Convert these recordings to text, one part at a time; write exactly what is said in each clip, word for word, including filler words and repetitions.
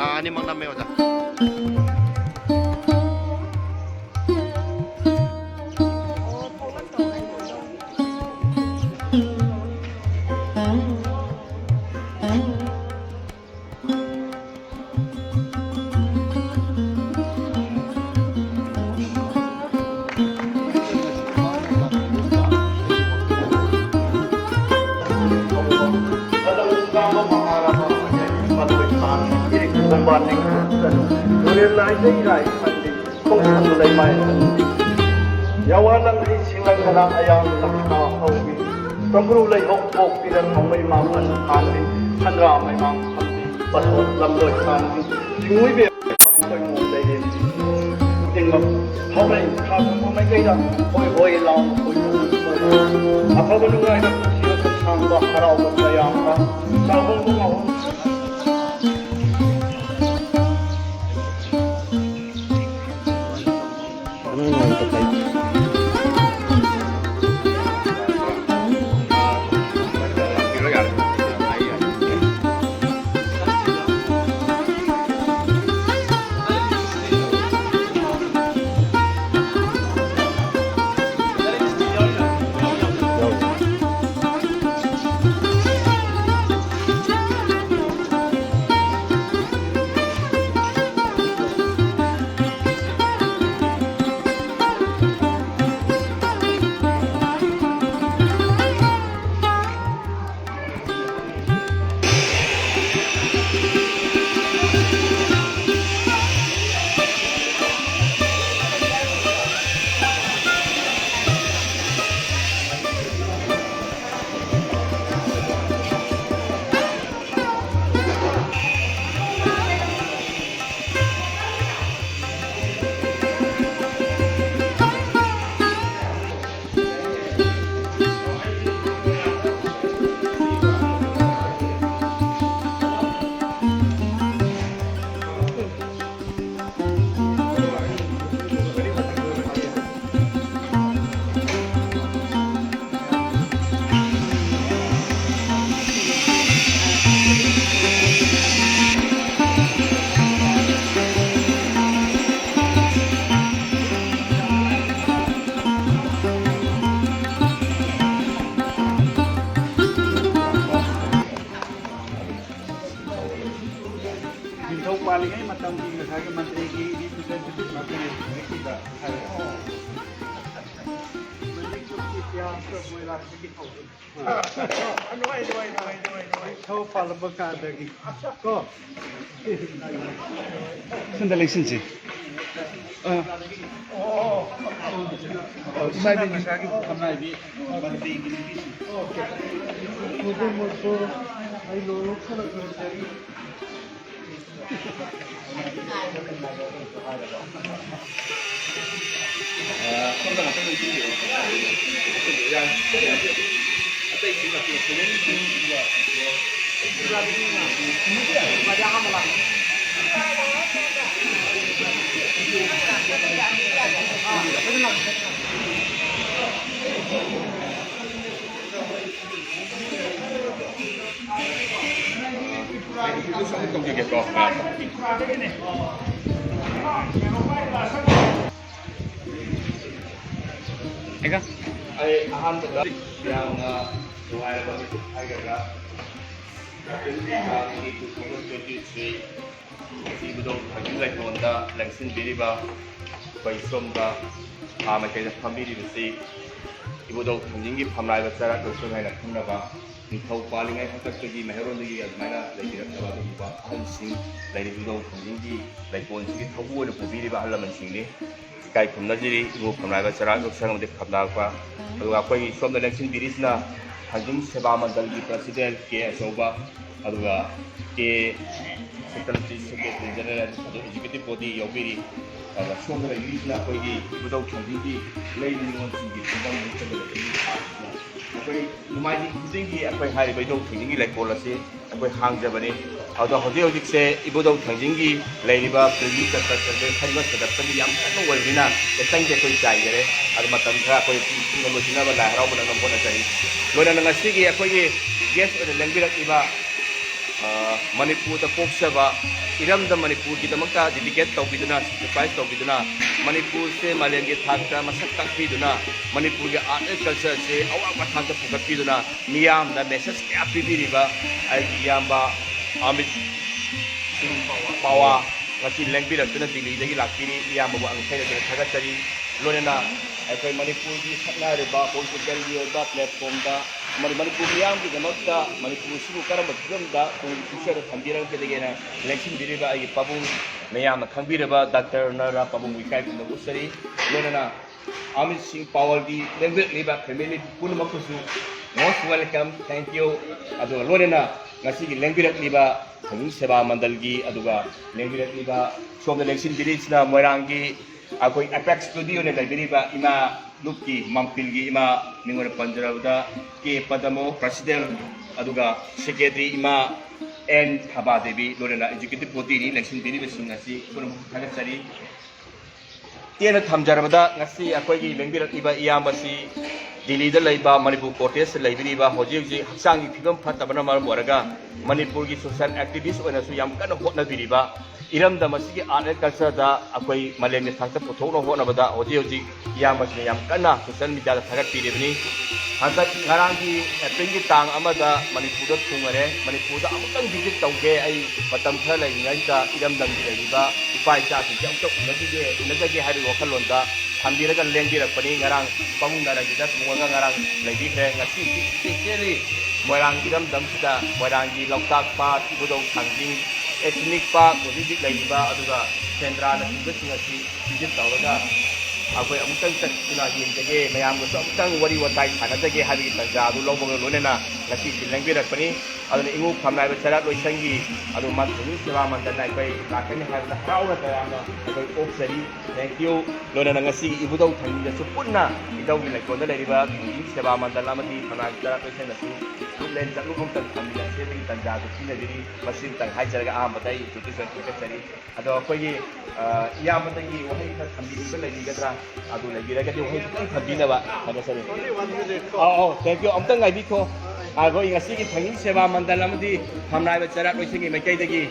ꯑꯥ, ꯑꯅꯤꯃꯛ ꯅꯝꯃꯦ, ꯑꯣꯖꯥ꯫ ꯌꯥꯋꯥ ꯂꯪꯂꯤ ꯁꯤꯡꯂꯪ ꯈꯅꯥ ꯑꯌꯥꯡ ꯂꯝꯈꯥ ꯍꯧꯕꯤ꯫ ꯇꯝꯕ꯭ꯔꯨ ꯂꯩꯍꯧ ꯄꯣꯛꯄꯤꯗ ꯊꯥꯎꯃꯩ ꯃꯥꯡꯐꯝ ꯊꯥꯟꯕꯤ꯫ ꯁꯟꯗ꯭ꯔꯥ ꯃꯩꯃꯥꯡ ꯐꯝꯕꯤ ꯄꯁꯣꯛ ꯂꯝꯗꯣꯏ ꯊꯥꯟꯕꯤ꯫ ꯆꯤꯡꯃꯣꯏꯕꯦꯝ ꯈꯣꯏꯃꯣ ꯂꯩꯔꯦꯝꯕꯤ꯫ ꯈꯨꯗꯤꯡꯃꯛ ꯍꯧꯔꯩ ꯈꯥ ꯊꯪꯕ ꯃꯥꯏꯀꯩꯗ ꯍꯣꯏ ꯍꯣꯏ ꯂꯥꯎꯅ ꯈꯣꯏꯃꯣ ꯈꯣꯏꯃꯣ꯫ ꯑꯐꯕ ꯅꯨꯡꯉꯥꯏꯕ ꯄꯨꯟꯁꯤ ꯃꯄꯨꯡ ꯁꯥꯡꯕ ꯍꯔꯥꯎꯕ ꯇꯌꯥꯝꯕ꯫ ꯆꯥꯛꯍꯣꯡꯕ ꯉꯥꯍꯣꯡ ꯊꯕꯛ ꯄꯥꯜꯂꯝꯕ ꯀꯥꯟꯗꯒꯤ ꯀꯣ꯫ ꯁꯣꯝꯗ ꯂꯦꯡꯁꯤꯟꯁꯤ꯫ ꯑꯥ꯫ ꯑꯣ, ꯏꯃꯥ ꯏꯕꯦꯟ꯫ ꯃꯁꯥꯒꯤ ꯄꯨꯈꯝ ꯅꯥꯏꯕꯤ꯫ ꯃꯟꯗꯤꯔꯒꯤ ꯅꯨꯄꯤꯁꯤꯡ꯫ ꯃꯣꯏꯗꯣ, ꯃꯣꯏꯗꯣ ꯑꯩ ꯂꯣꯏ ꯂꯧꯁꯜꯂꯛꯈ꯭ꯔꯕꯅꯦ꯫ ꯑꯩ ꯑꯍꯥꯟꯕꯗ ꯑꯩ ꯑꯍꯥꯟꯕꯗ ꯌꯥꯝꯅ ꯅꯨꯡꯉꯥꯏꯔꯕ ꯃꯤꯀꯨꯞ ꯍꯥꯏꯒꯗ꯭ꯔꯥ, ꯇꯨ ꯊꯥꯎꯖꯟ ꯇ꯭ꯋꯦꯟꯇꯤ ꯊ꯭ꯔꯤ ꯏꯕꯨꯙꯧ ꯊꯥꯡꯖꯤꯡ ꯂꯥꯏꯁꯣꯟꯗ ꯂꯦꯡꯁꯤꯟꯕꯤꯔꯤꯕ ꯑꯩꯈꯣꯏ ꯁꯣꯝꯗ ꯈꯥ ꯃꯥꯏꯀꯩꯗ ꯐꯝꯕꯤꯔꯤꯕꯁꯤ ꯏꯕꯨꯙꯧ ꯊꯥꯡꯖꯤꯡꯒꯤ ꯐꯝꯅꯥꯏꯕ ꯆꯔꯥ ꯀꯣꯏꯁꯣꯟ ꯍꯥꯏꯅ ꯈꯪꯅꯕ ꯅꯤꯡꯊꯧ ꯄꯥꯜꯂꯤꯉꯩ ꯍꯥꯛꯇꯛꯇꯒꯤ ꯃꯩꯍꯧꯔꯣꯟꯗꯒꯤ ꯑꯗꯨꯃꯥꯏꯅ ꯂꯩꯕꯤꯔꯛꯂꯕ ꯑꯗꯨꯒꯨꯝꯕ ꯑꯍꯜꯁꯤꯡ ꯂꯩꯔꯤꯕ ꯏꯕꯨꯙꯧ ꯊꯥꯡꯖꯤꯡꯒꯤ ꯂꯩꯀꯣꯜꯁꯤꯒꯤ ꯊꯧꯕꯨ ꯑꯣꯏꯅ ꯄꯨꯕꯤꯔꯤꯕ ꯑꯍꯜ ꯂꯃꯟꯁꯤꯡꯅꯤ꯫ ꯏꯀꯥꯏ ꯈꯨꯝꯅꯖꯔꯤ꯫ ꯏꯕꯨ ꯐꯝꯅꯥꯏꯕ ꯆꯔꯥ ꯂꯧꯁꯪ ꯑꯃꯗꯤ ꯐꯝꯅꯥꯛꯄ, ꯑꯗꯨꯒ ꯑꯩꯈꯣꯏꯒꯤ ꯁꯣꯝꯗ ꯂꯦꯡꯁꯤꯟꯕꯤꯔꯤꯁꯤꯅ ꯊꯥꯡꯖꯤꯡ ꯁꯦꯕꯥ ꯃꯟꯗꯜꯒꯤ ꯄ꯭ꯔꯁꯤꯗꯦꯟ ꯀꯦ ꯑꯆꯧꯕ, ꯑꯗꯨꯒ ꯀꯦ ꯁꯦꯀ꯭ꯔꯦꯇꯔꯤ, ꯁꯦꯀ꯭ꯔꯦꯇꯔꯤ ꯖꯦꯅꯔꯦꯜ, ꯑꯗꯨ ꯑꯦꯛꯖꯤꯀ꯭ꯌꯨꯇꯤꯚ ꯕꯣꯗꯤ ꯌꯥꯎꯕꯤꯔꯤ꯫ ꯑꯗꯨꯒ ꯁꯣꯝꯗ ꯂꯩꯕꯤꯔꯤꯁꯤꯅ ꯑꯩꯈꯣꯏꯒꯤ ꯏꯕꯨꯙꯧ ꯊꯥꯡꯖꯤꯡꯒꯤ ꯂꯩ ꯅꯤꯉꯣꯜꯁꯤꯡꯒꯤ ꯈꯨꯡꯒꯪ ꯅꯤꯡꯁꯤꯡꯕꯗ ꯑꯩꯈꯣꯏꯒꯤ ꯁꯥꯈꯤꯕꯅ ꯑꯩꯈꯣꯏ ꯅꯣꯡꯃꯥꯏꯖꯤꯡ ꯈꯨꯗꯤꯡꯒꯤ ꯑꯩꯈꯣꯏ ꯍꯥꯏꯔꯤꯕ ꯏꯕꯨꯙꯧ ꯊꯥꯡꯖꯤꯡꯒꯤ ꯂꯩꯀꯣꯜ ꯑꯁꯤ ꯑꯩꯈꯣꯏ ꯍꯥꯡꯖꯕꯅꯤ꯫ ꯑꯗꯣ ꯍꯧꯖꯤꯛ ꯍꯧꯖꯤꯛꯁꯦ ꯏꯕꯨꯙꯧ ꯊꯥꯡꯖꯤꯡꯒꯤ ꯂꯩꯔꯤꯕ ꯄ꯭ꯔꯤꯚꯤꯌꯁ ꯆꯠꯄ ꯆꯠꯄ ꯈꯟꯕ ꯁꯗꯛꯄꯒꯤ ꯌꯥꯝ ꯀꯟꯅ ꯑꯣꯏꯕꯅꯤꯅ ꯈꯤꯇꯪꯗꯤ ꯑꯩꯈꯣꯏ ꯆꯥꯏꯖꯔꯦ꯫ ꯑꯗꯣ ꯃꯇꯝ ꯈꯔ ꯑꯩꯈꯣꯏ ꯄꯨꯟꯅ ꯂꯣꯏꯁꯤꯟꯅꯕ ꯂꯥꯏ ꯍꯔꯥꯎꯕ ꯅꯪꯅꯕ ꯍꯣꯠꯅꯖꯔꯤ꯫ ꯂꯣꯏꯅꯅ ꯉꯁꯤꯒꯤ ꯑꯩꯈꯣꯏꯒꯤ ꯒꯦꯁ ꯑꯣꯏꯅ ꯂꯦꯡꯕꯤꯔꯛꯂꯤꯕ, ꯑ, ꯃꯅꯤꯄꯨꯔꯗ ꯄꯣꯛꯆꯕ, ꯏꯔꯝꯗꯝ ꯃꯅꯤꯄꯨꯔꯒꯤꯗꯃꯛꯇ ꯗꯤꯗꯤꯀꯦꯠ ꯇꯧꯕꯤꯗꯨꯅ, ꯁꯦꯀ꯭ꯔꯤꯐꯥꯏꯁ ꯇꯧꯕꯤꯗꯨꯅ, ꯃꯅꯤꯄꯨꯔꯁꯦ ꯃꯥꯂꯦꯝꯒꯤ ꯊꯥꯛꯇ ꯃꯁꯛ ꯇꯥꯛꯄꯤꯗꯨꯅ, ꯃꯅꯤꯄꯨꯔꯒꯤ ꯑꯥꯔꯠ ꯑꯦꯟ ꯀꯜꯆꯔꯁꯦ ꯑꯋꯥꯡꯕ ꯊꯥꯛꯇ ꯄꯨꯈꯠꯄꯤꯗꯨꯅ, ꯃꯤꯌꯥꯝꯗ ꯃꯦꯁꯦꯖ ꯀꯌꯥ ꯄꯤꯕꯤꯔꯤꯕ ꯑꯩꯒꯤ ꯏꯌꯥꯝꯕ ꯑꯃꯤꯠ ꯁꯤꯡ ꯄꯋꯥ ꯉꯁꯤ ꯂꯦꯡꯕꯤꯔꯛꯇꯨꯅ ꯗꯤꯜꯂꯤꯗꯒꯤ ꯂꯥꯛꯄꯤꯔꯤ꯫ ꯏꯌꯥꯝꯕꯕꯨ ꯑꯉꯛ ꯁꯩꯔꯦꯡꯗꯨꯅ ꯊꯥꯒꯠꯆꯔꯤ꯫ ꯂꯣꯏꯅꯅ ꯑꯩꯈꯣꯏ ꯃꯅꯤꯄꯨꯔꯒꯤ ꯁꯛꯅꯥꯏꯔꯕ political ꯒꯤ ꯑꯣꯏꯕ platform ꯗ ꯑꯃꯗꯤ ꯃꯅꯤꯄꯨꯔ ꯃꯤꯌꯥꯝꯒꯤꯗꯃꯛꯇ ꯃꯅꯤꯄꯨꯔꯁꯤꯕꯨ ꯀꯔꯝꯕ ꯐꯤꯕꯝꯗ ꯇꯨꯡꯒꯤ future ꯗ ꯊꯝꯕꯤꯔꯝꯒꯗꯒꯦꯅ ꯂꯦꯡꯁꯤꯟꯕꯤꯔꯤꯕ ꯑꯩꯒꯤ ꯄꯥꯕꯨꯡ, ꯃꯌꯥꯝꯅ ꯈꯪꯕꯤꯔꯕ ꯗꯥꯛꯇꯔ ꯅꯔꯥ ꯄꯥꯕꯨꯡꯕꯨ ꯏꯀꯥꯏ ꯈꯨꯝꯅꯕ ꯎꯠꯆꯔꯤ꯫ ꯂꯣꯏꯅꯅ ꯑꯃꯤꯠ ꯁꯤꯡ ꯄꯋꯥꯔꯒꯤ ꯂꯦꯡꯕꯤꯔꯛꯂꯤꯕ family ꯄꯨꯝꯅꯃꯛꯄꯨꯁꯨ most welcome, thank you꯫ ꯑꯗꯨꯒ ꯂꯣꯏꯅꯅ ꯉꯁꯤꯒꯤ ꯂꯦꯡꯕꯤꯔꯛꯂꯤꯕ ꯊꯧꯒꯤꯡ ꯁꯦꯕꯥ ꯃꯟꯗꯜꯒꯤ, ꯑꯗꯨꯒ ꯂꯦꯡꯕꯤꯔꯛꯂꯤꯕ ꯁꯣꯝꯗ ꯂꯦꯡꯁꯤꯟꯕꯤꯔꯤꯁꯤꯅ ꯃꯣꯏꯔꯥꯡꯒꯤ ꯑꯩꯈꯣꯏ apex studio ꯅ ꯂꯩꯕꯤꯔꯤꯕ ꯏꯃꯥ ꯂꯨꯞꯀꯤ ꯃꯥꯡꯄꯤꯜꯒꯤ ꯏꯃꯥ, ꯃꯤꯡ ꯑꯣꯏꯅ ꯄꯟꯖꯔꯕꯗ ꯀꯦ ꯄꯗꯃꯣ president, ꯑꯗꯨꯒ secretary ꯏꯃꯥ ꯑꯦꯟ ꯊꯕꯥꯗꯦꯕꯤ, ꯂꯣꯏꯅꯅ executive body ꯅꯤ ꯂꯦꯡꯁꯤꯟꯕꯤꯔꯤꯕꯁꯤꯡ ꯑꯁꯤ ꯄꯨꯝꯅꯃꯛ ꯊꯥꯒꯠꯆꯔꯤ꯫ ꯇꯦꯟꯅ ꯊꯝꯖꯔꯕꯗ, ꯉꯁꯤ ꯑꯩꯈꯣꯏꯒꯤ ꯂꯦꯡꯕꯤꯔꯛꯂꯤꯕ ꯏꯌꯥꯝꯕꯁꯤ ꯗꯤꯜꯂꯤꯗ ꯂꯩꯕ ꯃꯅꯤꯄꯨꯔ ꯀꯣꯇꯦꯖꯇ ꯂꯩꯕꯤꯔꯤꯕ, ꯍꯧꯖꯤꯛ ꯍꯧꯖꯤꯛ ꯍꯛꯆꯥꯡꯒꯤ ꯐꯤꯕꯝ ꯐꯠꯇꯕꯅ ꯃꯔꯝ ꯑꯣꯏꯔꯒ ꯃꯅꯤꯄꯨꯔꯒꯤ social activist ꯑꯣꯏꯅꯁꯨ ꯌꯥꯝ ꯀꯟꯅ ꯍꯣꯠꯅꯕꯤꯔꯤꯕ, ꯏꯔꯝꯗꯝ ꯑꯁꯤꯒꯤ art and culture ꯗ ꯑꯩꯈꯣꯏ ꯃꯥꯂꯦꯝꯒꯤ ꯊꯥꯛꯇ ꯄꯨꯊꯣꯛꯅꯕ ꯍꯣꯠꯅꯕꯗ ꯍꯧꯖꯤꯛ ꯍꯧꯖꯤꯛ ꯏꯌꯥꯝꯕꯁꯤꯅ ꯌꯥꯝ ꯀꯟꯅ social media ꯗ ꯊꯥꯒꯠꯄꯤꯔꯤꯕꯅꯤ꯫ ꯍꯟꯗꯛ ꯉꯔꯥꯡꯒꯤ ꯑꯦꯄ꯭ꯔꯤꯜꯒꯤ ꯇꯥꯡ ꯑꯃꯗ ꯃꯅꯤꯄꯨꯔꯗ ꯊꯨꯡꯉꯔꯦ꯫ ꯃꯅꯤꯄꯨꯔꯗ ꯑꯃꯨꯛꯇꯪ visit ꯇꯧꯒꯦ, ꯑꯩ ꯃꯇꯝ ꯈꯔ ꯂꯩꯔꯤꯉꯩꯁꯤꯗ ꯏꯔꯝꯗꯝꯒꯤ ꯂꯩꯔꯤꯕ ꯏꯄꯥ ꯏꯆꯥꯁꯤꯡꯁꯦ ꯑꯃꯨꯛꯇ ꯎꯅꯈꯤꯒꯦ, ꯎꯅꯖꯒꯦ ꯍꯥꯏꯕꯒꯤ ꯋꯥꯈꯜꯂꯣꯟꯗ ꯊꯝꯕꯤꯔꯒ ꯂꯦꯡꯕꯤꯔꯛꯄꯅꯤ꯫ ꯉꯔꯥꯡ ꯄꯥꯕꯨꯡ ꯅꯥꯔꯥꯒꯤꯗ ꯊꯨꯡꯉꯒ ꯉꯔꯥꯡ ꯂꯩꯕꯤꯈ꯭ꯔꯦ꯫ ꯉꯁꯤ specially ꯃꯣꯏꯔꯥꯡ ꯏꯔꯝꯗꯝꯁꯤꯗ ꯃꯣꯏꯔꯥꯡꯒꯤ ꯂꯣꯛꯇꯥꯛ ꯄꯥꯠ, ꯏꯕꯨꯙꯧ ꯊꯥꯡꯖꯤꯡ, ethnic park, ꯍꯧꯖꯤꯛ ꯍꯧꯖꯤꯛ ꯂꯩꯔꯤꯕ, ꯑꯗꯨꯒ ꯁꯦꯟꯗ꯭ꯔꯥꯅꯆꯤꯡꯕꯁꯤꯡ ꯑꯁꯤ visit ꯇꯧꯔꯒ ꯑꯩꯈꯣꯏ ꯑꯃꯨꯛꯇꯪ ꯆꯠꯇꯨꯅ ꯌꯦꯡꯖꯒꯦ, ꯃꯌꯥꯝꯒꯁꯨ ꯑꯃꯨꯛꯇꯪ ꯋꯥꯔꯤ ꯋꯥꯇꯥꯏ ꯁꯥꯟꯅꯖꯒꯦ ꯍꯥꯏꯕꯒꯤ ꯇꯥꯟꯖꯥ ꯑꯗꯨ ꯂꯧꯕꯒ ꯂꯣꯏꯅꯅ ꯉꯁꯤ ꯂꯦꯡꯕꯤꯔꯛꯄꯅꯤ꯫ ꯑꯗꯨꯅ ꯏꯉꯨ ꯐꯝꯅꯥꯏꯕ ꯆꯩꯔꯥꯛ ꯂꯣꯏꯁꯪꯒꯤ ꯑꯗꯨ ꯃꯟ ꯊꯧꯒꯤꯡ ꯁꯦꯕꯥ ꯃꯟꯗꯜꯅ ꯑꯩꯈꯣꯏ ꯂꯥꯛꯀꯅꯤ ꯍꯥꯏꯕꯗ ꯍꯔꯥꯎꯅ ꯇꯌꯥꯝꯅ ꯑꯩꯈꯣꯏ ꯑꯣꯛꯆꯔꯤ꯫ Thank you꯫ ꯂꯣꯏꯅꯅ ꯉꯁꯤꯒꯤ ꯏꯕꯨꯙꯧ ꯊꯧꯅꯤꯗꯁꯨ ꯄꯨꯟꯅ ꯏꯙꯧꯒꯤ ꯂꯩꯀꯣꯜꯗ ꯂꯩꯔꯤꯕ ꯊꯧꯒꯤꯡ ꯁꯦꯕꯥ ꯃꯟꯗꯜ ꯑꯃꯗꯤ ꯐꯝꯅꯥꯏꯕ ꯆꯩꯔꯥꯛ ꯂꯣꯏꯁꯪꯅꯁꯨ ꯒ꯭ꯔꯨꯞ ꯂꯦꯟ ꯆꯠꯂꯨ ꯑꯃꯇꯪ ꯊꯝꯃꯤꯟꯅꯁꯤ ꯍꯥꯏꯕꯒꯤ ꯇꯥꯟꯖꯥ ꯑꯗꯨ ꯄꯤꯖꯕꯤꯔꯤ꯫ ꯃꯁꯤꯇꯪ ꯍꯥꯏꯖꯔꯒ ꯑꯍꯥꯟꯕꯗ ꯑꯩ introduction ꯊꯥꯒꯠꯆꯔꯤ꯫ ꯑꯗꯣ ꯑꯩꯈꯣꯏꯒꯤ, ꯑ, ꯏꯌꯥꯝꯕꯗꯒꯤ ꯋꯥꯍꯩ ꯈꯔ ꯊꯝꯕꯤꯅꯤꯡꯕ ꯂꯩꯕꯤꯒꯗ꯭ꯔꯥ? ꯑꯗꯨ ꯂꯩꯕꯤꯔꯒꯗꯤ ꯋꯥꯍꯩ ꯈꯤꯇꯪ ꯊꯝꯕꯤꯅꯕ ꯊꯥꯒꯠꯆꯔꯤ꯫ ꯑꯧ, ꯑꯧ, thank you꯫ ꯑꯝꯇꯪ ꯉꯥꯏꯕꯤꯈꯣ꯫ ꯑꯩꯈꯣꯏ ꯉꯁꯤꯒꯤ ꯊꯧꯒꯤꯡ ꯁꯦꯕꯥ ꯃꯟꯗꯜ ꯑꯃꯗꯤ ꯐꯝꯅꯥꯏꯕ ꯆꯩꯔꯥꯛ ꯂꯣꯏꯁꯪꯒꯤ ꯃꯥꯏꯀꯩꯗꯒꯤ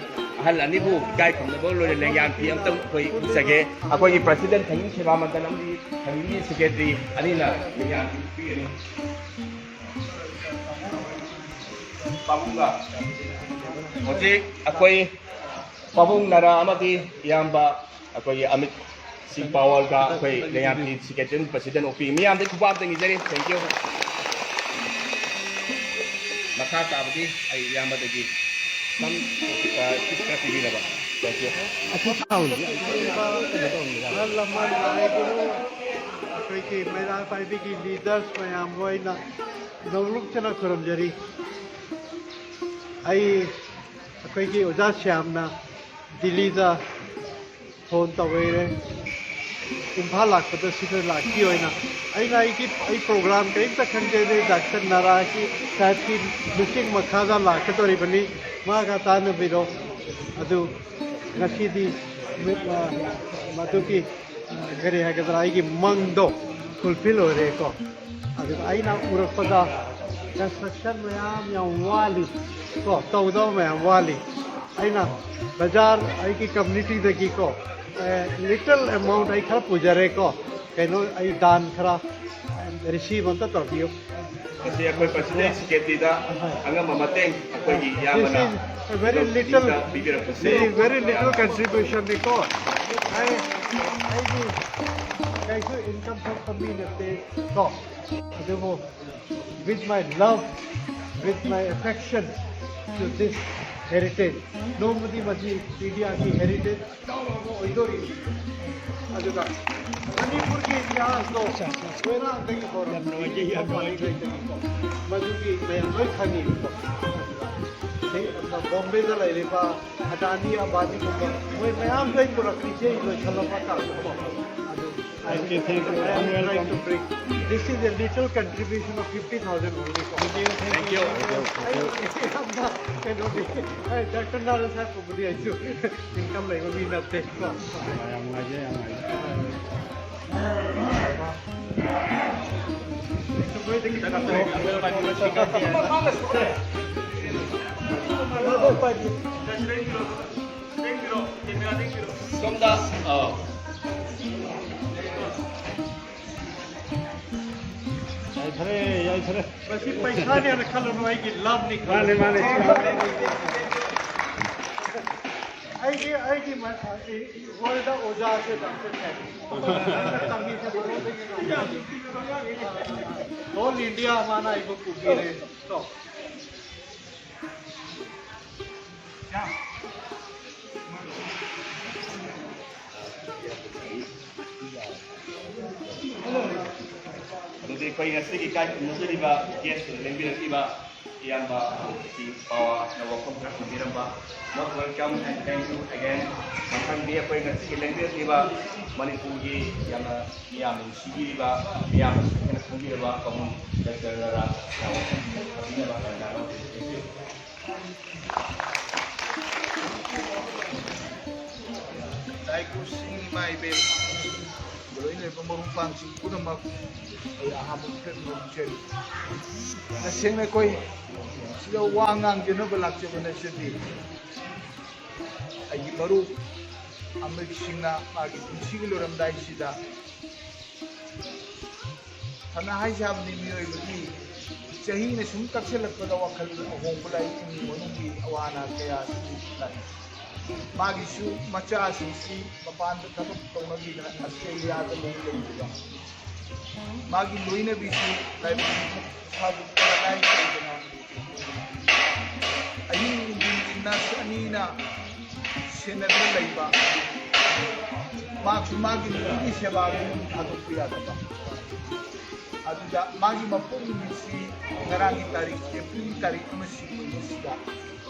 ꯑꯍꯜ ꯑꯅꯤꯕꯨ ꯏꯀꯥꯏ ꯈꯨꯝꯅꯕ ꯂꯣꯏꯅ ꯂꯦꯡꯌꯥꯟ ꯐꯤ ꯑꯝꯇꯪ ꯑꯩꯈꯣꯏ ꯎꯠꯆꯒꯦ꯫ ꯑꯩꯈꯣꯏꯒꯤ president ꯊꯧꯒꯤꯡ ꯁꯦꯕꯥ ꯃꯟꯗꯜ ꯑꯃꯗꯤ ꯊꯧꯒꯤꯡꯒꯤ secretary ꯑꯅꯤꯅ ꯂꯦꯡꯌꯥꯟ ꯐꯤ ꯄꯤꯒꯅꯤ꯫ ꯄꯥꯕꯨꯡꯒ ꯍꯧꯖꯤꯛ ꯑꯩꯈꯣꯏ ꯄꯥꯕꯨꯡ ꯅꯔꯥ ꯑꯃꯗꯤ ꯏꯌꯥꯝꯕ ꯑꯩꯈꯣꯏꯒꯤ ꯑꯃꯤꯠ ꯁꯤ ꯄꯥꯋꯔꯒ ꯑꯩꯈꯣꯏ ꯂꯩꯉꯥꯛꯀꯤ ꯁꯦꯀ꯭ꯔꯦꯇꯔꯤ ꯄ꯭ꯔꯁꯤꯗꯦꯟ ꯑꯣꯄꯤ ꯃꯤꯌꯥꯝꯗ ꯈꯨꯄꯥꯛ ꯑꯝꯇꯪ ꯅꯤꯖꯔꯤ꯫ Thank you꯫ ꯃꯈꯥ ꯇꯥꯕꯗꯤ ꯑꯩ ꯏꯌꯥꯝꯕꯗꯒꯤ ꯁꯝ, ꯑ, ꯈꯔ ꯄꯤꯕꯤꯅꯕ꯫ Thank you꯫ ꯑꯍꯜ ꯂꯃꯟ ꯍꯥꯏꯒꯅꯨ, ꯑꯩꯈꯣꯏꯒꯤ ꯃꯩꯔꯥ ꯄꯥꯏꯕꯤꯒꯤ ꯂꯤꯗꯔꯁ ꯃꯌꯥꯝ ꯂꯣꯏꯅ ꯅꯣꯡꯂꯨꯛꯇꯅ ꯈꯨꯔꯨꯝꯖꯔꯤ꯫ ꯑꯩ, ꯑꯩꯈꯣꯏꯒꯤ ꯑꯣꯖꯥ ꯁ꯭ꯌꯥꯝꯅ ꯗꯤꯜꯂꯤꯗ ꯐꯣꯟ ꯇꯧꯕꯤꯔꯦ, ꯏꯝꯐꯥꯜ ꯂꯥꯛꯄꯗ ꯁꯤꯗ ꯂꯥꯛꯄꯤꯌꯣꯅ꯫ ꯑꯩꯅ ꯑꯩꯒꯤ, ꯑꯩ ꯄ꯭ꯔꯣꯒ꯭ꯔꯥꯝ ꯀꯔꯤꯝꯇ ꯈꯪꯖꯗꯦ, ꯗꯥꯛꯇꯔ ꯅꯥꯔꯥꯒꯤ ꯁꯥꯍꯦꯕꯀꯤ ꯂꯨꯆꯤꯡ ꯃꯈꯥꯗ ꯂꯥꯛꯀꯗꯧꯔꯤꯕꯅꯤ, ꯃꯥꯒ ꯇꯥꯟꯅꯕꯤꯔꯣ꯫ ꯑꯗꯨ ꯉꯁꯤꯗꯤ ꯅꯨꯃꯤꯠ, ꯑ, ꯃꯗꯨꯒꯤ, ꯑ, ꯀꯔꯤ ꯍꯥꯏꯒꯗ꯭ꯔꯥ, ꯑꯩꯒꯤ ꯃꯪꯗꯣ ꯐꯨꯜꯐꯤꯜ ꯑꯣꯏꯔꯦꯀꯣ꯫ ꯑꯗꯨꯒ ꯑꯩꯅ ꯎꯔꯛꯄꯗ ꯀꯟꯁꯇ꯭ꯔꯛꯁꯟ ꯃꯌꯥꯝ ꯌꯥꯝ ꯋꯥꯠꯂꯤ ꯀꯣ, ꯇꯧꯗꯕ ꯃꯌꯥꯝ ꯋꯥꯠꯂꯤ꯫ ꯑꯩꯅ ꯕꯖꯥꯔ, ꯑꯩꯒꯤ ꯀꯝꯃ꯭ꯌꯨꯅꯤꯇꯤꯗꯒꯤꯀꯣ, ꯑꯦ, ꯂꯤꯇꯜ ꯑꯦꯃꯥꯎꯟꯠ ꯑꯩ ꯈꯔ ꯄꯨꯖꯔꯦꯀꯣ, ꯀꯩꯅꯣ, ꯑꯩ ꯗꯥꯟ ꯈꯔ ꯔꯤꯁꯤꯞ ꯑꯝꯇ ꯇꯧꯕꯤꯌꯨ꯫ ꯃꯁꯤ ꯑꯩꯈꯣꯏ ꯄ꯭ꯔꯁꯤꯗꯦꯟ ꯁꯦꯀ꯭ꯔꯦꯇꯔꯤꯗ ꯑꯉꯝꯕ ꯃꯇꯦꯡ ꯑꯩꯈꯣꯏꯒꯤ ꯏꯌꯥꯝꯕꯅ This is a very little, ꯄꯤꯕꯤꯔꯛꯄꯁꯦ this is very little contribution ꯅꯤꯀꯣ꯫ ꯑꯩ, ꯑꯩꯒꯤ ꯀꯩꯁꯨ ꯏꯟꯀꯝ ꯊꯣꯛꯄ ꯃꯤ ꯅꯠꯇꯦ ꯀꯣ, ꯑꯗꯨꯕꯨ with my love, with my affection to this heritage, ꯅꯣꯡꯃꯗꯤ ꯃꯁꯤ ꯏꯟꯗꯤꯌꯥꯒꯤ ꯍꯦꯔꯤꯇꯦꯖ ꯑꯆꯧꯕ ꯑꯃ ꯑꯣꯏꯗꯣꯔꯤ꯫ ꯑꯗꯨꯒ ꯃꯅꯤꯄꯨꯔꯒꯤ ꯏꯇꯤꯍꯥꯁꯇꯣ ꯃꯣꯏꯔꯥꯡꯗꯒꯤ ꯍꯧꯔꯛꯄꯅꯤ, ꯃꯗꯨꯒꯤ ꯃꯌꯥꯝ ꯂꯣꯏ ꯈꯪꯉꯤꯀꯣ꯫ ꯑꯗꯨꯒ ꯕꯣꯝꯕꯦꯗ ꯂꯩꯔꯤꯕ ꯑꯗꯥꯅꯤ ꯑꯝꯕꯥꯅꯤꯒꯨꯝꯕ ꯃꯣꯏ ꯃꯌꯥꯝ ꯂꯣꯏ ꯄꯨꯔꯛꯈ꯭ꯔꯤꯁꯦ ꯂꯣꯏꯁꯜꯂꯛꯄ ꯀꯥꯟꯗꯀꯣ꯫ ꯑꯗꯨ Thank you, thank you. I am trying to bring. This is a little contribution of fifty thousand only. Thank you, thank you. ꯑꯩ ꯌꯥꯝꯅ ꯀꯩꯅꯣꯗꯤ, ꯑꯩ ꯗꯥꯛꯇꯔ ꯅꯥꯔꯥ ꯁꯥꯍꯦꯕ ꯀꯧꯕꯗꯤ ꯑꯩꯁꯨ ꯏꯟꯀꯝ ꯂꯩꯕ ꯃꯤ ꯅꯠꯇꯦ ꯀꯣ꯫ ꯌꯥꯝ ꯅꯨꯡꯉꯥꯏꯖꯩ, ꯌꯥꯝ ꯅꯨꯡꯉꯥꯏꯖꯩ꯫ ꯁꯣꯝꯗ, ꯑ, ꯌꯥꯏꯐꯔꯦ, ꯌꯥꯏꯐꯔꯦ꯫ ꯃꯁꯤ ꯄꯩꯁꯥꯅꯦꯅ ꯈꯜꯂꯨꯅꯨ, ꯑꯩꯒꯤ ꯂꯚꯅꯤ꯫ ꯃꯥꯅꯦ, ꯃꯥꯅꯦ꯫ ꯑꯩꯒꯤ ꯑꯩꯒꯤ ꯃ- ꯑ, ꯏ- ꯏ- world ꯑꯣꯖꯥꯁꯦ ꯗꯥꯛꯇꯔ ꯁꯥꯍꯦꯕ꯫ ꯇꯝꯕꯤꯁꯦ ꯃꯔꯣꯟꯗꯒꯤ ꯉꯥꯡꯕ꯫ Whole India ꯃꯥꯅ ꯑꯩꯕꯨ ꯄꯨꯕꯤꯔꯦ꯫ So, ꯑꯗꯨꯗꯤ ꯑꯩꯈꯣꯏ ꯉꯁꯤꯒꯤ ꯀꯥꯏ ꯈꯨꯝꯅꯖꯔꯤꯕ guest ꯂꯦꯡꯕꯤꯔꯛꯂꯤꯕ ꯏꯌꯥꯝꯕ ꯄꯥꯋꯥꯅ ꯋꯥꯐꯝ ꯈꯔ ꯊꯝꯕꯤꯔꯝꯕ꯫ Most welcome and thank you again꯫ ꯃꯊꯪꯗꯤ ꯑꯩꯈꯣꯏ ꯉꯁꯤꯒꯤ ꯂꯦꯡꯕꯤꯔꯛꯂꯤꯕ ꯃꯅꯤꯄꯨꯔꯒꯤ ꯌꯥꯝꯅ ꯃꯤꯌꯥꯝꯅ ꯅꯨꯡꯁꯤꯕꯤꯔꯤꯕ, ꯃꯤꯌꯥꯝꯅꯁꯨ ꯍꯦꯟꯅ ꯈꯪꯕꯤꯔꯕ ꯄꯥꯕꯨꯡ ꯗꯥꯛꯇꯔ ꯔꯥꯖꯅ ꯋꯥꯐꯝ ꯈꯔ ꯊꯝꯕꯤꯅꯕ ꯇꯥꯟꯖꯥ ꯂꯧꯖꯔꯤ꯫ Thank you꯫ ꯂꯥꯏꯀꯣꯁꯤꯡ ꯏꯃꯥ ꯏꯕꯦꯟ, ꯂꯣꯏꯅꯔꯤꯕ ꯃꯔꯨꯞ ꯃꯄꯥꯡꯁꯤꯡ ꯄꯨꯝꯅꯃꯛ ꯑꯩ ꯑꯍꯥꯟꯕ ꯃꯛꯇꯗ ꯅꯣꯛꯆꯔꯤ꯫ ꯇꯁꯦꯡꯅ ꯑꯩꯈꯣꯏ ꯁꯤꯗ ꯋꯥ ꯉꯥꯡꯖꯅꯕ ꯂꯥꯛꯆꯕ ꯅꯠꯆꯗꯦ꯫ ꯑꯩꯒꯤ ꯃꯔꯨꯞ ꯑꯃ꯭ꯔꯤꯛ ꯁꯤꯡꯅ ꯃꯥꯒꯤ ꯄꯨꯟꯁꯤꯒꯤ ꯂꯣꯏꯔꯝꯗꯥꯏꯁꯤꯗ ꯐꯅ ꯍꯥꯏꯖꯕꯅꯤ, ꯃꯤꯑꯣꯏꯕꯒꯤ ꯆꯍꯤꯅ ꯁꯨꯝ ꯀꯛꯁꯤꯜꯂꯛꯄꯗ ꯋꯥꯈꯜ ꯑꯍꯣꯡꯕ ꯂꯥꯛꯏ꯫ ꯏꯃꯨꯡ ꯃꯅꯨꯡꯒꯤ ꯑꯋꯥ ꯑꯅꯥ ꯀꯌꯥꯁꯨ ꯂꯥꯛꯏ꯫ ꯃꯥꯒꯤꯁꯨ ꯃꯆꯥꯁꯤꯡꯁꯤ ꯃꯄꯥꯟꯗ ꯊꯕꯛ ꯇꯧꯅꯈꯤꯗꯅ ꯑꯁꯇ꯭ꯔꯦꯂꯤꯌꯥꯗ ꯂꯩ ꯂꯩꯕꯗ ꯃꯥꯒꯤ ꯂꯣꯏꯅꯕꯤꯁꯨ ꯂꯥꯏꯕꯛ ꯐꯕ ꯂꯥꯏ ꯇꯧꯗꯅ ꯑꯍꯤꯡ ꯅꯨꯡꯊꯤꯟꯒꯤ ꯅꯔꯁ ꯑꯅꯤꯅ ꯁꯦꯟꯅꯗꯨꯅ ꯂꯩꯕ, ꯃꯥꯁꯨ ꯃꯥꯒꯤ ꯅꯨꯄꯤꯒꯤ ꯁꯦꯕꯥꯗ ꯌꯨꯝ ꯊꯥꯗꯣꯛꯄ ꯌꯥꯗꯕ꯫ ꯑꯗꯨꯗ ꯃꯥꯒꯤ ꯃꯄꯣꯛ ꯅꯨꯃꯤꯠꯁꯤ ꯉꯔꯥꯡꯒꯤ ꯇꯥꯔꯤꯛ, ꯑꯦꯄ꯭ꯔꯤꯜꯒꯤ ꯇꯥꯔꯤꯛ ꯑꯃꯁꯤ ꯑꯣꯏꯕꯁꯤꯗ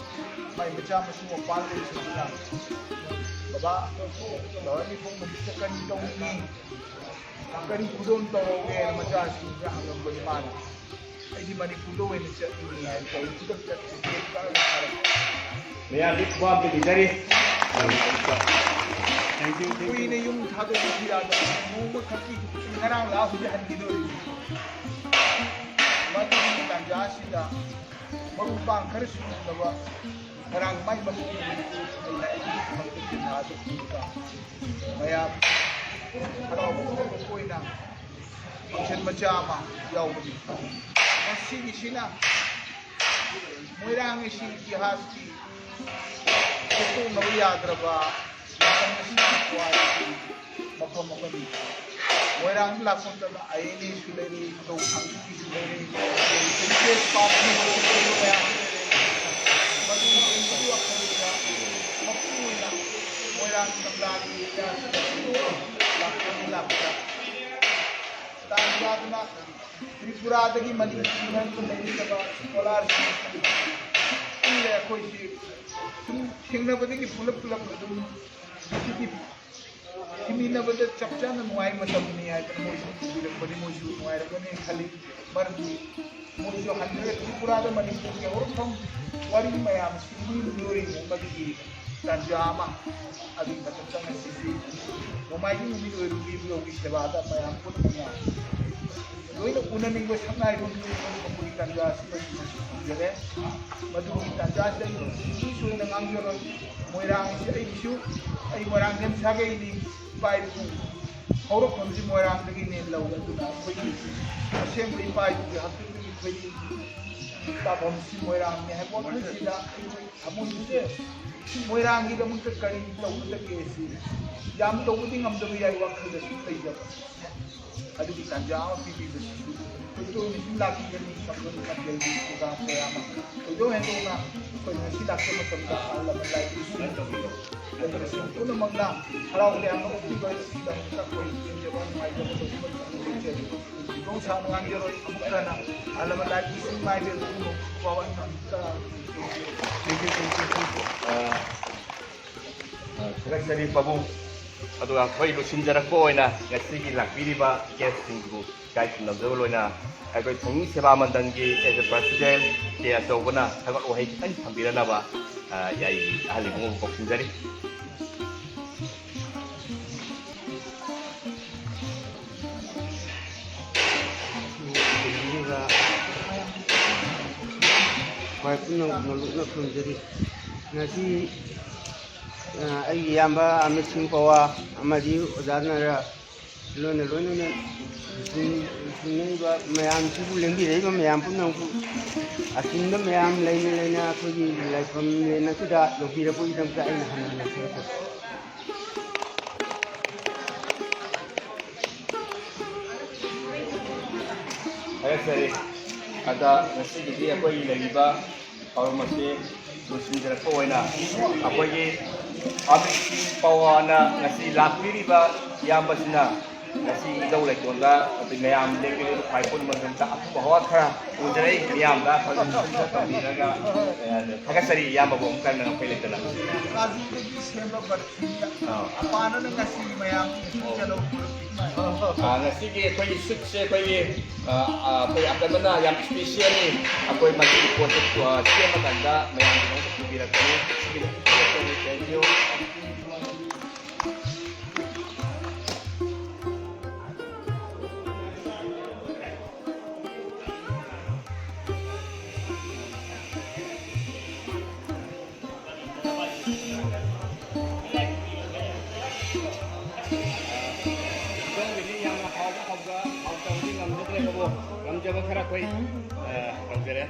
ꯃꯥꯏ ꯃꯆꯥ ꯃꯁꯨ ꯃꯄꯥꯟ ꯂꯩꯁꯤꯡꯗꯨꯅ, "ꯕꯕꯥ, ꯕꯕꯥ ꯃꯄꯣꯛ ꯅꯨꯃꯤꯠꯇ ꯀꯔꯤ ꯇꯧꯅꯤꯡꯉꯤ?" ꯀꯔꯤ ꯈꯨꯗꯣꯜ ꯇꯧꯔꯛꯎꯒꯦꯅ ꯃꯆꯥꯁꯤꯡꯁꯤꯗ ꯍꯪꯉꯝꯕꯅꯤ ꯃꯥꯅ꯫ "ꯑꯩꯗꯤ ꯃꯅꯤꯄꯨꯔꯗ ꯑꯣꯏꯅ ꯆꯠꯅꯤꯡꯉꯤ" ꯍꯥꯏꯅ ꯇꯧꯔꯤ꯫ ꯈꯨꯗꯛꯇ ꯇꯤꯀꯦꯠ ꯀꯛꯑꯒ ꯊꯥꯔꯛꯄ꯫ ꯃꯌꯥꯝꯗꯤ ꯈꯨꯕꯥꯝ ꯄꯤꯕꯤꯖꯔꯤ꯫ ꯀꯨꯏꯅ ꯌꯨꯝ ꯊꯥꯗꯣꯛꯄꯁꯨ ꯌꯥꯗꯕ, ꯅꯣꯡꯃ ꯈꯛꯀꯤ ꯉꯔꯥꯡ ꯂꯥꯛꯑ ꯍꯧꯖꯤꯛ ꯍꯟꯈꯤꯗꯣꯔꯤꯕꯅꯤ꯫ ꯃꯗꯨꯒꯤ ꯇꯥꯟꯖꯥ ꯑꯁꯤꯗ ꯃꯔꯨꯞ ꯃꯄꯥꯡ ꯈꯔꯁꯨ ꯎꯅꯕ ꯉꯔꯥꯡ ꯃꯥꯏ ꯃꯃꯤꯡ ꯑꯩꯅ ꯑꯩꯒꯤ ꯊꯕꯛꯇ ꯊꯥꯗꯣꯛꯄꯤꯕ ꯃꯌꯥꯝ ꯍꯔꯥꯎꯕ ꯄꯨꯝꯅꯃꯛ ꯑꯣꯏꯅ function ꯃꯆꯥ ꯑꯃ ꯌꯥꯎꯕꯅꯤ꯫ ꯃꯁꯤꯒꯤꯁꯤꯅ ꯃꯣꯏꯔꯥꯡ ꯑꯁꯤ ꯏꯇꯤꯍꯥꯁꯀꯤ ꯁꯦꯝꯗꯣꯛꯅꯕ ꯌꯥꯗ꯭ꯔꯕ ꯃꯇꯝ ꯑꯁꯤꯒꯤ ꯈ꯭ꯋꯥꯏꯗꯒꯤ ꯃꯐꯝ ꯑꯃꯅꯤ꯫ ꯃꯣꯏꯔꯥꯡꯗ ꯂꯥꯛꯄ ꯃꯇꯝꯗ ꯑꯥꯏ ꯑꯦꯟ ꯑꯦꯁꯨ ꯂꯩꯔꯤ, ꯈꯨꯗꯧ ꯊꯥꯡꯒꯤꯁꯨ ꯂꯩꯔꯤ, ꯍꯦꯔꯤꯇꯦꯖ ꯄꯥꯔꯛꯅꯆꯤꯡꯕ ꯃꯌꯥꯝ ꯑꯃ ꯂꯩꯔꯦ꯫ ꯃꯗꯨ ꯌꯦꯡꯕꯒꯤ ꯋꯥꯈꯜꯗ ꯃꯄꯨ ꯑꯣꯏꯅ ꯃꯣꯏꯔꯥꯡ ꯀꯪꯂꯥꯒꯤ ꯑꯦꯔꯤꯌꯥꯁꯤꯗ ꯂꯥꯛꯄ ꯂꯥꯛꯄꯗ ꯇꯥꯟ ꯆꯥꯗꯨꯅ ꯇ꯭ꯔꯤꯄꯨꯔꯥꯗꯒꯤ ꯃꯅꯤꯄꯨꯔ ꯂꯩꯔꯤꯕ ꯁ꯭ꯀꯣꯂꯥꯔꯁꯤꯡ ꯄꯨꯜꯂꯦ꯫ ꯑꯩꯈꯣꯏꯁꯤ ꯁꯨꯝ ꯊꯦꯡꯅꯕꯗꯒꯤ ꯄꯨꯂꯞ ꯄꯨꯂꯞ ꯑꯗꯨꯝ ꯉꯁꯤꯗꯤ ꯍꯤꯡꯃꯤꯟꯅꯕꯗ ꯆꯞ ꯆꯥꯅ ꯅꯨꯡꯉꯥꯏ ꯃꯇꯝꯅꯤ ꯍꯥꯏꯗꯅ ꯃꯣꯏꯁꯨ ꯄꯨꯕꯤꯔꯛꯄꯅꯤ꯫ ꯃꯣꯏꯁꯨ ꯅꯨꯡꯉꯥꯏꯔꯝꯒꯅꯤ ꯈꯜꯂꯤ꯫ ꯃꯔꯝꯗꯤ ꯃꯣꯏꯁꯨ ꯍꯟꯗꯛ ꯇ꯭ꯔꯤꯄꯨꯔꯥꯗ ꯃꯅꯤꯄꯨꯔꯒꯤ ꯍꯧꯔꯛꯐꯝ ꯋꯥꯔꯤ ꯃꯌꯥꯝ ꯁꯤꯟꯕꯤꯔꯣꯏ ꯃꯗꯨꯒꯤ ꯇꯥꯟꯖꯥ ꯑꯃ ꯑꯗꯨꯒꯤ ꯃꯊꯛꯇ ꯉꯁꯤꯗꯤ ꯅꯣꯡꯃꯥꯏꯖꯤꯡ ꯅꯨꯃꯤꯠ ꯑꯣꯏꯕꯒꯤ ꯌꯣꯒꯤ ꯁꯦꯕꯥꯗ ꯃꯌꯥꯝ ꯄꯨꯟꯅ ꯂꯣꯏꯅ ꯎꯅꯅꯤꯡꯕ ꯁꯛꯅꯥꯏꯕ ꯃꯤꯑꯣꯏ ꯑꯃ ꯐꯪꯕꯒꯤ ꯇꯥꯟꯖꯥ ꯑꯁꯤꯃ ꯐꯪꯖꯔꯦ꯫ ꯃꯗꯨꯒꯤ ꯇꯥꯟꯖꯥꯁꯤꯗ ꯑꯩ ꯅꯨꯡꯁꯤꯁꯨ ꯑꯣꯏꯅ ꯉꯥꯡꯖꯔꯣꯏ꯫ ꯃꯣꯏꯔꯥꯡꯁꯤ ꯑꯩꯒꯤꯁꯨ, ꯑꯩ ꯃꯣꯏꯔꯥꯡꯊꯦꯝ ꯁꯥꯒꯩꯅꯤ꯫ ꯏꯄꯥ ꯏꯄꯨ ꯍꯧꯔꯛꯐꯝꯁꯤ ꯃꯣꯏꯔꯥꯡꯗꯒꯤꯅꯦ ꯂꯧꯔꯦ꯫ ꯑꯗꯨꯅ ꯑꯩꯈꯣꯏꯒꯤ ꯑꯁꯦꯡꯕ ꯏꯄꯥ ꯏꯄꯨꯒꯤ ꯍꯥꯛꯇꯛꯇꯒꯤ ꯑꯩꯈꯣꯏꯒꯤ ꯇꯥꯐꯝꯁꯤ ꯃꯣꯏꯔꯥꯡꯅꯤ ꯍꯥꯏꯕ ꯋꯥꯈꯜꯁꯤꯗ ꯑꯩꯈꯣꯏ ꯊꯃꯣꯏꯁꯦ ꯃꯣꯏꯔꯥꯡꯒꯤꯗꯃꯛꯇ ꯀꯔꯤ ꯇꯧꯒꯗꯒꯦ ꯁꯤ ꯌꯥꯝ ꯇꯧꯕꯗꯤ ꯉꯝꯗꯕ ꯌꯥꯏ, ꯋꯥꯈꯜꯗ ꯁꯨꯝ ꯂꯩꯖꯕ꯫ ꯑꯗꯨꯒꯤ ꯇꯥꯟꯖꯥ ꯑꯃ ꯄꯤꯕꯤꯕꯁꯤꯁꯨ ꯑꯩꯈꯣꯏ ꯇꯣꯏꯅ ꯁꯨꯝ ꯂꯥꯛꯄꯤꯒꯅꯤ꯫ ꯃꯈꯜ ꯃꯊꯦꯜꯒꯤ ꯄ꯭ꯔꯣꯒ꯭ꯔꯥꯝ ꯀꯌꯥ ꯑꯃ ꯊꯣꯏꯗꯣꯛ ꯍꯦꯟꯗꯣꯛꯅ ꯑꯩꯈꯣꯏ ꯉꯁꯤ ꯂꯥꯛꯄ ꯃꯇꯝꯗ ꯑꯍꯜ ꯂꯃꯟ ꯂꯥꯏ ꯏꯁꯤꯡ ꯂꯩꯕꯁꯤꯡ ꯄꯨꯝꯅꯃꯛꯅ ꯍꯔꯥꯎ ꯇꯌꯥꯝꯅ ꯑꯣꯛꯄꯤꯕ ꯑꯁꯤꯒꯤꯗꯃꯛꯇ ꯑꯩꯈꯣꯏ ꯄꯦꯟꯖꯕ ꯅꯨꯡꯉꯥꯏꯖꯕ ꯂꯩꯖꯔꯤ꯫ ꯏꯕꯨꯡ ꯁꯥꯡꯅ ꯉꯥꯡꯖꯔꯣꯏ꯫ ꯑꯃꯨꯛ ꯍꯟꯅ ꯑꯍꯜ ꯂꯃꯟ ꯂꯥꯏ ꯏꯁꯤꯡ ꯃꯥꯏꯕ ꯄꯨꯝꯅꯃꯛ ꯄꯋꯥ ꯑꯃ ꯑ, ꯑ, ꯊꯥꯒꯠꯆꯔꯤ ꯄꯥꯕꯨꯡ꯫ ꯑꯗꯨꯒ ꯑꯩꯈꯣꯏ ꯂꯣꯏꯁꯤꯟꯖꯔꯛꯄ ꯑꯣꯏꯅ ꯉꯁꯤꯒꯤ ꯂꯥꯛꯄꯤꯔꯤꯕ ꯒꯦꯁꯁꯤꯡꯕꯨ ꯏꯀꯥꯏ ꯈꯨꯝꯅꯖꯕ ꯂꯣꯏꯅ ꯑꯩꯈꯣꯏ ꯊꯣꯡꯃꯤ ꯁꯦꯕꯥ ꯃꯟꯗꯜꯒꯤ as a president ꯀꯦ ꯑꯆꯧꯕꯅ ꯊꯥꯒꯠ ꯋꯥꯍꯩ ꯈꯤꯇꯪ ꯊꯝꯕꯤꯔꯅꯕ, ꯑ, ꯌꯥꯏ, ꯑꯍꯜ ꯏꯕꯨꯡꯉꯣꯕꯨ ꯀꯧꯁꯤꯟꯖꯔꯤ꯫ ꯈ꯭ꯋꯥꯏ ꯄꯨꯝꯅꯃꯛ ꯅꯣꯂꯨꯛꯅ ꯈꯨꯔꯨꯝꯖꯔꯤ꯫ ꯉꯁꯤ, ꯑ, ꯑꯩꯒꯤ ꯏꯌꯥꯝꯕ ꯑꯃꯤꯠ ꯁꯤꯡ ꯄꯋꯥ ꯑꯃꯗꯤ ꯑꯣꯖꯥ ꯅꯔ ꯂꯣꯏꯅ ꯂꯣꯏꯅꯅ ꯂꯨꯆꯤꯡ-, ꯂꯨꯆꯤꯡꯅꯔꯤꯕ ꯃꯌꯥꯝꯁꯤꯕꯨ, ꯂꯦꯡꯕꯤꯔꯛꯏꯕ ꯃꯌꯥꯝ ꯄꯨꯝꯅꯃꯛꯄꯨ, ꯑꯆꯤꯟꯕ ꯃꯌꯥꯝ ꯂꯩꯅ ꯂꯩꯅ ꯑꯩꯈꯣꯏꯒꯤ ꯂꯥꯏꯐꯝꯂꯦꯟ ꯑꯁꯤꯗ ꯌꯧꯕꯤꯔꯛꯄꯒꯤꯗꯃꯛꯇ ꯑꯩꯅ ꯍꯟꯅ ꯍꯟꯅ ꯊꯥꯒꯠꯆꯔꯤ꯫ ꯊꯥꯒꯠꯆꯔꯤ꯫ ꯑꯗ ꯉꯁꯤꯒꯤꯗꯤ ꯑꯩꯈꯣꯏꯒꯤ ꯂꯩꯔꯤꯕ ꯊꯧꯔꯝ ꯑꯁꯤ ꯂꯣꯏꯁꯤꯟꯖꯔꯛꯄ ꯑꯣꯏꯅ ꯑꯩꯈꯣꯏꯒꯤ ꯑꯃꯤꯠ ꯁꯤꯡ ꯄꯋꯥꯅ ꯉꯁꯤ ꯂꯥꯛꯄꯤꯔꯤꯕ ꯏꯌꯥꯝꯕꯁꯤꯅ ꯉꯁꯤ ꯏꯙꯧ ꯂꯩꯀꯣꯜꯗ ꯑꯗꯩ ꯃꯌꯥꯝ ꯂꯦꯡꯕꯤꯔꯤꯕ ꯈ꯭ꯋꯥꯏ ꯄꯨꯝꯅꯃꯛꯇ ꯑꯐꯕ ꯍꯋꯥ ꯈꯔ ꯎꯖꯔꯛꯏ꯫ ꯃꯤꯌꯥꯝꯗ ꯐꯖꯅ ꯇꯧꯕꯤꯔꯒ, ꯑꯦ, ꯊꯥꯒꯠꯆꯔꯤ ꯏꯌꯥꯝꯕꯕꯨ ꯑꯃꯨꯛ ꯍꯟꯅ ꯑꯩꯈꯣꯏ ꯂꯩꯇꯅ꯫ ꯀꯥꯖꯨꯗꯒꯤ ꯁꯦꯝꯕ ꯕꯔꯐꯤ꯫ ꯑꯥ꯫ ꯑꯄꯥꯅꯅ ꯉꯁꯤ ꯃꯌꯥꯝ ꯆꯠꯂꯧ꯫ ꯑꯥ, ꯉꯁꯤꯒꯤ ꯑꯩꯈꯣꯏꯒꯤ ꯁꯨꯠꯁꯦ ꯑꯩꯈꯣꯏꯒꯤ, ꯑꯥ, ꯑꯥ, ꯑꯩꯈꯣꯏ ꯑꯀꯟꯕꯅ ꯌꯥꯝ specially ꯑꯩꯈꯣꯏ ꯃꯁꯤꯒꯤ ꯄꯣꯠꯁꯦ, ꯑꯥ, ꯁꯦꯝꯕ ꯀꯥꯟꯗ ꯃꯌꯥꯝꯒꯤꯗꯃꯛꯇ ꯄꯨꯕꯤꯔꯛꯄꯅꯤ꯫ ꯁꯤꯒꯤꯗꯃꯛꯇ ꯊꯥꯒꯠꯆꯔꯤ꯫ Thank you꯫ ꯏꯟꯖꯥꯡꯒꯤꯗꯤ ꯌꯥꯝꯅ ꯍꯥꯎꯕ ꯍꯥꯎꯕ ꯍꯥꯎꯇꯕꯗꯤ ꯉꯝꯖꯗ꯭ꯔꯦ ꯑꯗꯨꯕꯨ ꯉꯝꯖꯕ ꯈꯔ ꯑꯩꯈꯣꯏ, ꯑ, ꯇꯧꯖꯔꯦ꯫